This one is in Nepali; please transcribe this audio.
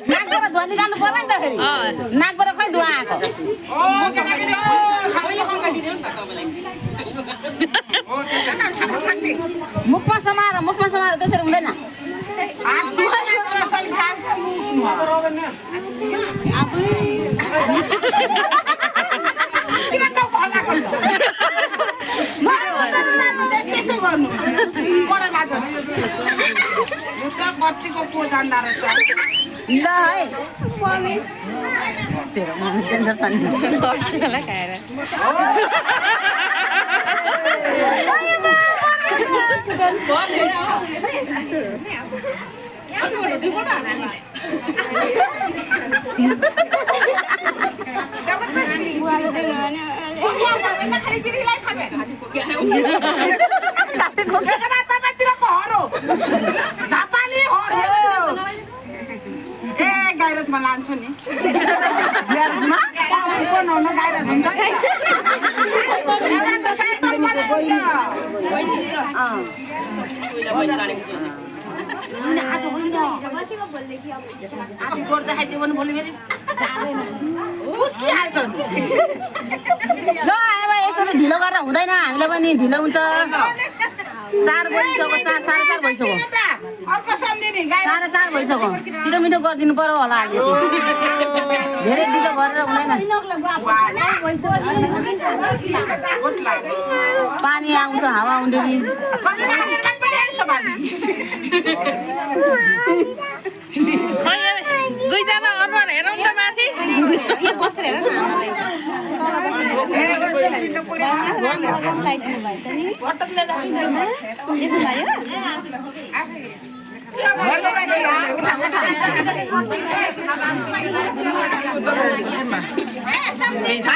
नाकबाट धुवा निकाल्नु पर्ला नि त फेरि नाकबाट खै धुवा आएको मुखमा समाएर त्यसरी हुँदैन बत्तीको को जान्दा रहेछ ल है तेरो मान्छे टेन्सन छ नि गर्छला खाएर गाइरतमा लान्छु नि ग्यारेजमा बनाउनु गाइरत हुन्छ आज गर्दा खाइदियो भने भोलि फेरि उस्किहाल्छ ल अब यसरी ढिलो गरेर हुँदैन हामीले पनि ढिलो हुन्छ 4 बजिसक्यो 4:30 भइसक्यो अर्को सम्झिने 4:30 भइसक्यो छिटो मिठो गरिदिनु पर्यो होला अहिले धेरै ढिलो गरेर हुँदैन पानी आउँछ हावा आउँदैन खै दुईजना अनुहार हेरौँ त माथि बसेर हेर न